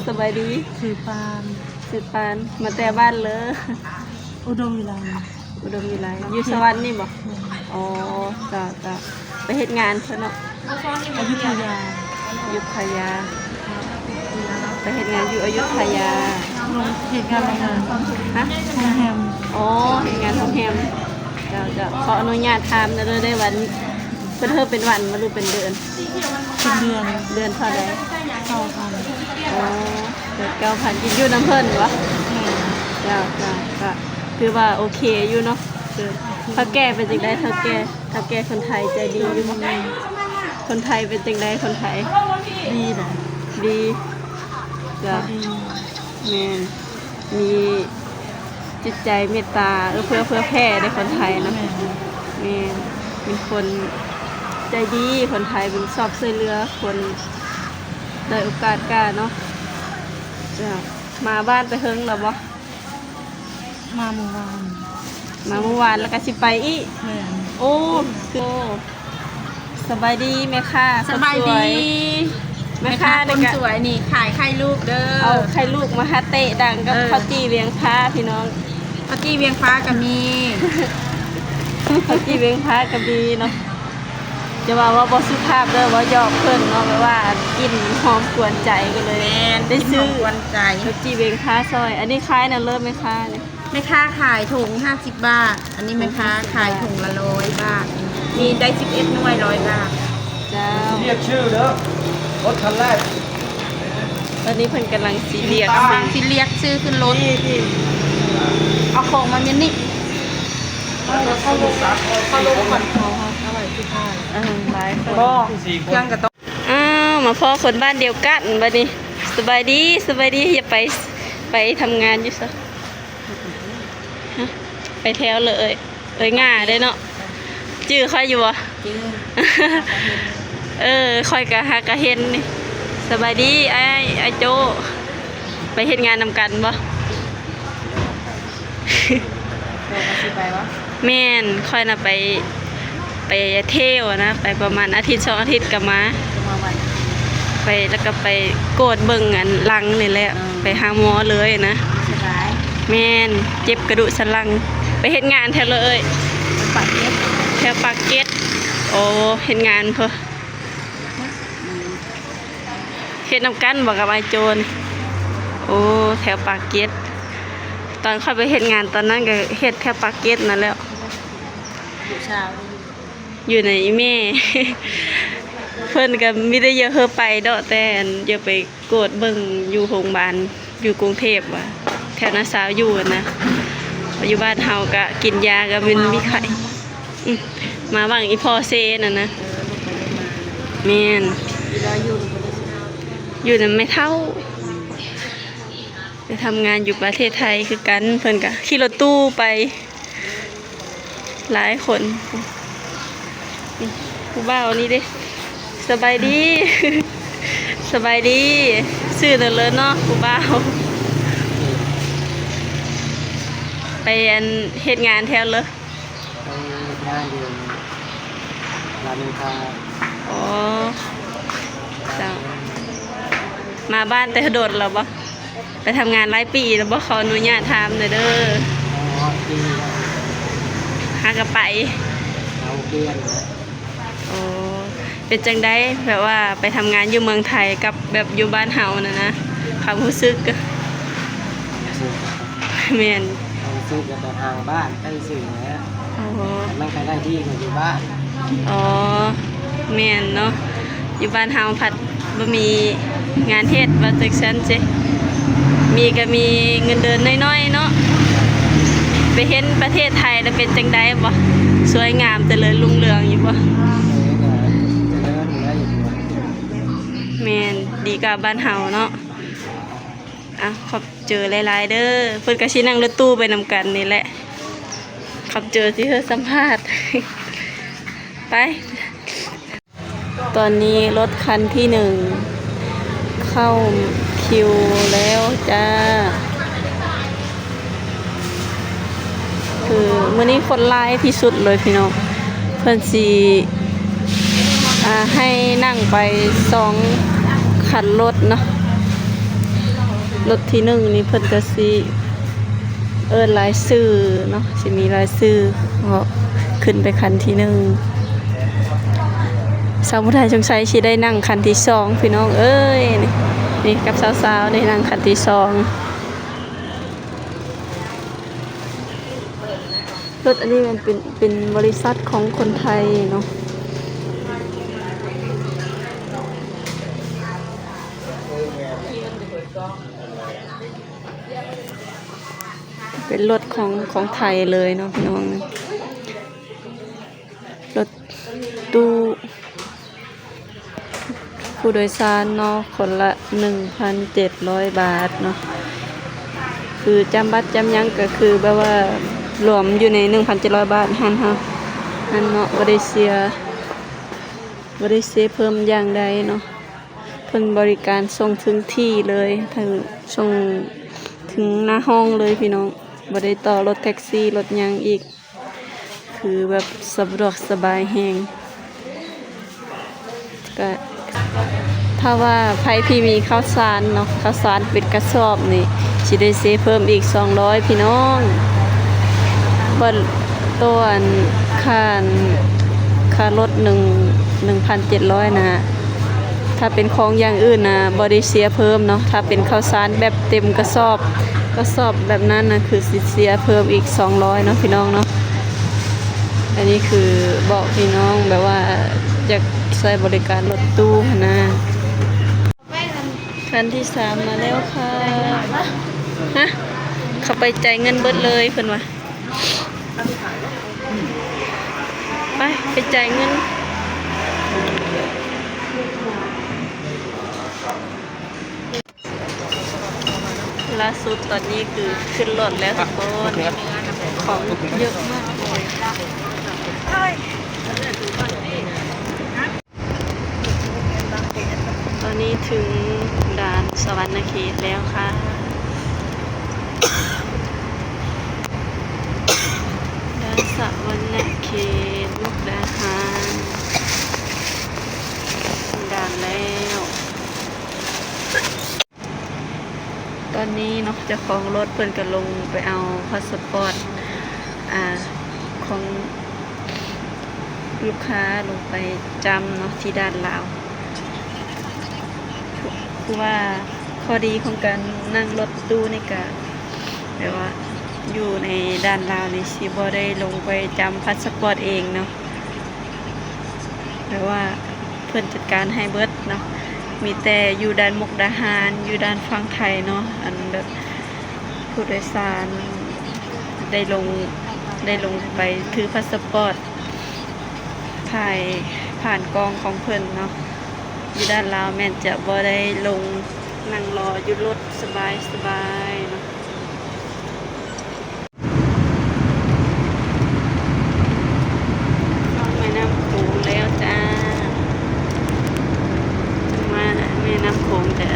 ສະບາຍດີ. ຊື່ປານ. ຊື່ປານ. ມາແຕ່ບ້ານເລີ? ອຸດົມວິໄລ. ອຸດົມວິໄລ. ຢູ່ສະຫວັນນີ້ບໍ່? ແມ່ນ. ອໍ ເຈົ້າ ເຈົ້າ. ໄປເຮັດງານຊະເນາະ? ອະຍຸທະຍາ. ອະຍຸທະຍາ. ໄປເຮັດງານຢູ່ອະຍຸທະຍາ. ເຮັດງານໂຮງແຮມ. ຮະ? ໂຮງແຮມ. ອໍ ເຮັດງານໂຮງແຮມ. ເຈົ້າ ເຈົ້າ. ຂໍອະນຸຍາດຖາມແດ່ເດີ ໄດ້ວັນ ເພິ່ນເຮັດເປັນວັນບໍ່ ຫຼືເປັນເດືອນ? ເປັນເດືອນ. ເດືອນເທົ່າໃດ? ເກົ້າພັນ. ອໍ ເດືອນເກົ້າພັນ. ກິນຢູ່ນຳເພິ່ນບໍ່? ແມ່ນ. ເຈົ້າ ເຈົ້າ. ກະຖືວ່າໂອເຄຢູ່ເນາະ. ເຖົ້າແກ່ເປັນຈັ່ງໃດ? ເຖົ້າແກ່ ເຖົ້າແກ່ຄົນໄທໃຈດີຢູ່ບໍ່? ຄົນໄທເປັນຈັ່ງໃດ? ຄົນໄທ ດີນະ. ດີ. ເຈົ້າ. ແມ່ນ. ມີຈິດໃຈເມດຕາເອື້ອເຟື້ອເຜື່ອແຜ່ເດ້ ຄົນໄທນະ. ແມ່ນ. ແມ່ນ. ເປັນຄົນໃຈດີ. ຄົນໄທເພິ່ນຊອບຊ່ວຍເຫຼືອຄົນດ້ອຍໂອກາດກາເນາະ. ເຈົ້າ. ມາບ້ານໄປເຫິງແລ້ວບໍ່? ມາມື້ວານ. ມາມື້ວານແລ້ວກະຊິໄປອີກ? ແມ່ນ. ໂອ້ ຄື ສະບາຍດີແມ່ຄ້າ. ສະບາຍດີ. ແມ່ຄ້າຄົນສວຍນີ້ຂາຍໄຂ່ລູກເດີ. ເອົາໄຂ່ລູກມາຫາເຕະດັງກັບ ເອີ ເຂົ້າຈີ່ວຽງພາພີ່ນ້ອງ. ເຂົ້າຈີ່ວຽງພາກະມີ. ເຂົ້າຈີ່ວຽງພາກະມີເນາະ. ຈະວ່າເວົ້າບໍ່ສຸພາບເດີ ເວົ້າຢອກເພິ່ນເນາະ ແບບວ່າກິ່ນມັນຫອມກວນໃຈ ກະເລີຍ ແມ່ນ ໄດ້ຊື້ ກິ່ນຫອມກວນໃຈ ເຂົ້າຈີ່ວຽງພາຊ່ອຍ. ອັນນີ້ຂາຍນຳເລີແມ່ຄ້ານີ້? ແມ່ຄ້າຂາຍຖົງຫ້າສິບບາດ. ອັນນີ້ແມ່ຄ້າຂາຍຖົງລະຮ້ອຍບາດ. ມີໄດ້ສິບເອັດໜ່ວຍ ຮ້ອຍບາດ. ເຈົ້າ. ລຽກຊື່ເດີ ລົດຄັນແລກ. ຕອນນີ້ເພິ່ນກຳລັງຊິລຽກ ກຳລັງຊິລຽກຊື່ຂຶ້ນລົດ. ເອົາຂອງມາແມ່ນນີ້. ເອົາລົງກ່ອນ ເອົາ ເອົາໄວ້ສຸດທ້າຍ. ເອີ ຫຼາຍຄົນ. ບໍ່ ເຄື່ອງກະຕ້ອງ ອ້າວ ມາພໍ້ຄົນບ້ານດຽວກັນບາດນີ້. ສະບາຍດີ ສະບາຍດີ. ຢ່າໄປ ໄປທຳງານຢູ່ໃສ? ຮະ? ໄປແຖວເລີຍ ເອີຍ ເອີຍງ່າເດ້ເນາະ. ຈື່ຂ້ອຍຢູ່ບໍ່? ຈື່. ເອີ ຂ້ອຍກະຫາກະເຫັນນີ້. ສະບາຍດີ ອ້າຍ ອ້າຍໂຈ້. ໄປເຮັດງານນຳກັນບໍ່? ແມ່ນ ຂ້ອຍນະໄປ ໄປທ່ຽວນະ ໄປປະມານອາທິດສອງອາທິດກະມາ. ໄປ ແລ້ວກະໄປກວດເບິ່ງອັນຫຼັງນີ້ແຫຼະ. ໄປຫາໝໍເລີຍນະ. ແມ່ນ ເຈັບກະດູກສັນຫຼັງ. ໄປເຮັດງານແຖວເລີ? ປາກເກດ. ແຖວປາກເກດ. ໂອ້ ເຮັດງານພຸ້ນ. ເຮັດນຳກັນບໍ່ກັບອ້າຍໂຈນ? ໂອ້ ແຖວປາກເກດ. ຕອນຂ້ອຍໄປເຮັດງານຕອນນັ້ນກະເຮັດແຖວປາກເກດນັ້ນແຫຼະ. ຢູ່ນຳອີ່ແມ່. ເພິ່ນກະມີແຕ່ຢາກເຮີໄປເນາະ ແຕ່ອັນຢາກໄປກວດເບິ່ງຢູ່ໂຮງບານ ຢູ່ກຸງເທບວ່າ ແຖວນ້າສາວຢູ່ຫັ້ນນະ. ຢູ່ບ້ານເຮົາກະກິນຢາກະແມ່ນມີໄຂ້. ອື ມາຫວ່າງອີ່ພໍ່ເຊນັ້ນນະ. ແມ່ນ ຢູ່ນຳແມ່ເຖົ້າ. ໄປທຳງານຢູ່ປະເທດໄທຄືກັນ ເພິ່ນກະຂີ່ລົດຕູ້ໄປ. ຫຼາຍຄົນ. ຜູ້ບ່າວນີ້ເດ້. ສະບາຍດີ ສະບາຍດີ. ຊື່ນັ້ນເລີຍເນາະ ຜູ້ບ່າວ. ໄປອັນເຮັດງານແຖວເລີ? ໄປເຮັດງານຢູ່ລາມອິນທາ. ອໍ ເຈົ້າ. ມາບ້ານແຕ່ດົນແລ້ວບໍ່? ໄປທຳງານຫຼາຍປີແລ້ວບໍ່? ຂໍອະນຸຍາດຖາມແດ່ເດີ. ຫາກະໄປ. ໂອ້ ເປັນຈັ່ງໃດ ແບບວ່າໄປທຳງານຢູ່ເມືອງໄທກັບແບບຢູ່ບ້ານເຮົາຫັ້ນນະ ຄວາມຮູ້ສຶກ? ຄວາມຮູ້ສຶກ ແມ່ນ ຄວາມຮູ້ສຶກແບບຫ່າງບ້ານໄປຊື່ແຫຼະ. ອໍ ມັນກະໄດ້ດີກວ່າຢູ່ບ້ານ. ອໍ ແມ່ນເນາະ ຢູ່ບ້ານເຮົາພັດບໍ່ມີງານເຮັດ ວ່າຈັ່ງຊັ້ນເຊ. ມີກະມີເງິນເດືອນໜ້ອຍໆເນາະ. ໄປເຫັນປະເທດໄທແລ້ວເປັນຈັ່ງໃດບໍ່? ສວຍງາມຈະເລີນຮຸ່ງເຮືອງຢູ່ບໍ່? ເອີ ກະຈະເລີນຢູ່ແລ້ວຢູ່. ແມ່ນ ດີກວ່າບ້ານເຮົາເນາະ. ອ່ະ ຂອບ ເຈີຫຼາຍໆເດີ. ເພິ່ນກະຊິນັ່ງລົດຕູ້ໄປນຳກັນນີ້ແຫຼະ. ຂອບເຈີທີ່ເຮັດສຳພາດ. ໄປ. ຕອນນີ້ລົດຄັນທີໜຶ່ງເຂົ້າຄິວແລ້ວຈ້າ. ຄືມື້ນີ້ຄົນຫຼາຍທີ່ສຸດເລີຍພີ່ນ້ອງ. ເພິ່ນຊິ ອ່າ ໃຫ້ນັ່ງໄປສອງຄັນລົດເນາະ. ລົດທີໜຶ່ງນີ້ເພິ່ນກໍຊິເອີ້ນລາຍຊື່ເນາະ ຊິມີລາຍຊື່ເນາະ ຂຶ້ນໄປຄັນທີໜຶ່ງ. ສາວຜູ້ໄທສົງໄສຊິໄດ້ນັ່ງຄັນທີສອງ ພີ່ນ້ອງເອີຍ. ນີ້ ນີ້ກັບສາວໆ ໄດ້ນັ່ງຄັນທີສອງ. ລົດອັນນີ້ມັນເປັນ ເປັນບໍລິສັດຂອງຄົນໄທເນາະ ເປັນລົດຂອງ ຂອງໄທເລີຍເນາະ ພີ່ນ້ອງ. ລົດຕູ້ ຜູ້ໂດຍສານເນາະ ຄົນລະໜຶ່ງພັນເຈັດຮ້ອຍບາດເນາະ ຄືຈຳບັດຈຳຫຍັງ ກໍຄືແບບວ່າລວມຢູ່ໃນໜຶ່ງພັນເຈັດຮ້ອຍບາດຫັ້ນເນາະ ຫັ້ນເນາະ ບໍ່ໄດ້ເສຍ ບໍ່ໄດ້ເສຍເພີ່ມຢ່າງໃດເນາະ. ເພິ່ນບໍລິການສົ່ງເຖິງທີ່ເລີຍ ເຖິງ ສົ່ງເຖິງໜ້າຫ້ອງເລີຍ ພີ່ນ້ອງ ບໍ່ໄດ້ຕໍ່ລົດແທັກຊີ ລົດຫຍັງອີກ. ຄືແບບສະດວກສະບາຍແຮງ. ກະຖ້າວ່າໃຜທີ່ມີເຂົ້າສານເນາະ ເຂົ້າສານເປັນກະສອບນີ້ ຊິໄດ້ເສຍເພີ່ມອີກສອງຮ້ອຍ ພີ່ນ້ອງ. ເບິດໂຕອັນ ຄ່າ ຄ່າລົດໜຶ່ງ ໜຶ່ງພັນເຈັດຮ້ອຍນະ. ຖ້າເປັນຂອງຢ່າງອື່ນນະ ບໍ່ໄດ້ເສຍເພີ່ມເນາະ. ຖ້າເປັນເຂົ້າສານແບບເຕັມກະສອບ ກະສອບແບບນັ້ນນະ ຄືຊິເສຍເພີ່ມອີກສອງຮ້ອຍເນາະ ພີ່ນ້ອງເນາະ. ອັນນີ້ຄືບອກພີ່ນ້ອງແບບວ່າຢາກໃຊ້ບໍລິການລົດຕູ້ຫັ້ນນະ. ຄັນທີສາມມາແລ້ວຄ່ະ. ຮະ? ເຂົ້າໄປຈ່າຍເງິນເບິດເລີຍເພິ່ນວ່າ. ໄປ ໄປຈ່າຍເງິນ. ລ່າສຸດຕອນນີ້ຄືຂຶ້ນລົດແລ້ວທຸກຄົນ ຂອງເຍີະມາກເລີຍ. ຕອນນີ້ເຖິງດ່ານສະຫວັນນະເຂດແລ້ວຄ່ະ ດ່ານສະຫວັນນະເຂດ ມຸກດາຫານ ເຖິງດ່ານແລ້ວ. ຕອນນີ້ເນາະ ເຈົ້າຂອງລົດເພິ່ນກໍລົງໄປເອົາພາສະປອດ ອາ ຂອງລູກຄ້າລົງໄປຈຳເນາະ ທີ່ດ່ານລາວ. ຄືວ່າຂໍ້ດີຂອງການນັ່ງລົດຕູ້ນີ້ກະແບບວ່າ ຢູ່ໃນດ່ານລາວນີ້ຊິບໍ່ໄດ້ລົງໄປຈຳພາສະປອດເອງເນາະ. ແບບວ່າເພິ່ນຈັດການໃຫ້ເບິດເນາະ ມີແຕ່ຢູ່ດ່ານມຸກດາຫານ ຢູ່ດ່ານຝັ່ງໄທເນາະ ອັນແບບຜູ້ໂດຍສານໄດ້ລົງ ໄດ້ລົງໄປຖືພາສະປອດ ຖ່າຍຜ່ານກ້ອງຂອງເພິ່ນເນາະ. ຢູ່ດ່ານລາວແມ່ນຈະບໍ່ໄດ້ລົງ ນັ່ງລໍຢູ່ລົດສະບາຍໆເນາະ. ຂ້າມແມ່ນ້ຳໂຂງແລ້ວຈ້າ ມາແມ່ນ້ຳໂຂງ ແຕ່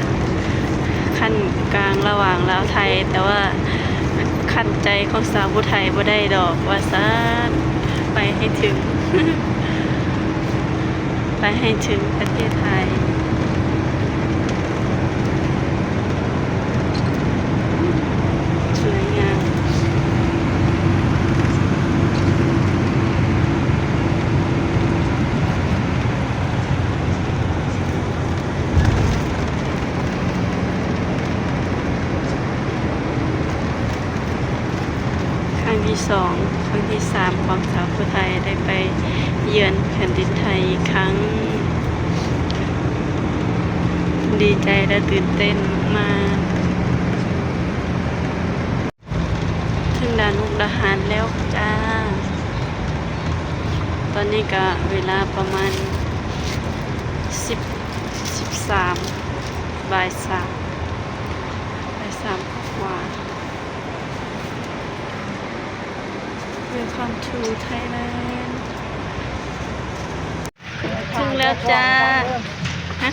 ຂັ້ນກາງລະຫວ່າງລາວໄທ ແຕ່ວ່າຂັ້ນໃຈຂອງສາວຜູ້ໄທບໍ່ໄດ້ດອກວ່າຊັ້ນ ໄປໃຫ້ເຖິງ ໄປໃຫ້ເຖິງປະເທດໄທ. ສວຍງາມ. ຄັ້ງທີສອງ ຄັ້ງທີສາມຂອງສາວຜູ້ໄທໄດ້ໄປເຢືອນແຜ່ນດິນໄທອີກຄັ້ງ. ດີໃຈ ແລະ ຕື່ນເຕັ້ນມາກໆ. ເຖິງດ່ານມຸກດາຫານແລ້ວຈ້າ. ຕອນນີ້ກະເວລາປະມານສິບ ສິບສາມ ບ່າຍສາມ ບ່າຍສາມກວ່າ. Welcome to Thailand. ເຖິງແລ້ວຈ້າ. ຮະ?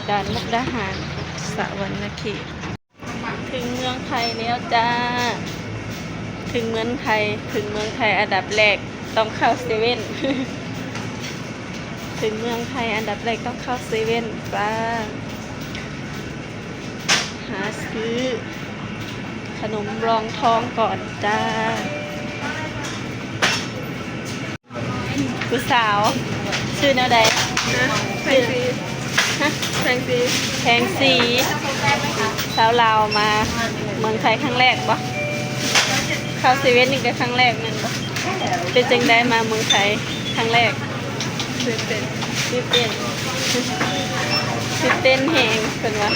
ດ່ານມຸກດາຫານ ສະຫວັນນະເຂດ. ເຖິງເມືອງໄທແລ້ວຈ້າ. ເຖິງເມືອງໄທ ເຖິງເມືອງໄທອັນດັບແລກຕ້ອງເຂົ້າເຊເວັ່ນ. ເຖິງເມືອງໄທອັນດັບແລກຕ້ອງເຂົ້າເຊເວັ່ນຈ້າ. ຊື້ຂະໜົມລອງທອງກ່ອນຈ້າ. ຜູ້ສາວ ຊື່ແນວໃດ? ແພງສີ ຮະ? ແພງສີ ແພງສີ. ສາວລາວມາເມືອງໄທຄັ້ງແລກບໍ່? ເຂົ້າເຊເວັ່ນນີ້ກໍຄັ້ງແລກແມ່ນບໍ່? ເປັນຈັ່ງໃດມາເມືອງໄທຄັ້ງແລກ? ຕື່ນເຕັ້ນ ຕື່ນເຕັ້ນ ຕື່ນເຕັ້ນແຮງເພິ່ນວ່າ.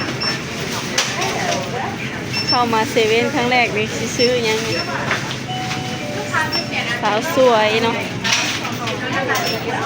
ເຂົ້າມາເຊເວັ່ນຄັ້ງແລກນີ້ ຊິຊື້ຫຍັງນີ້? ສາວສວຍເນາະ.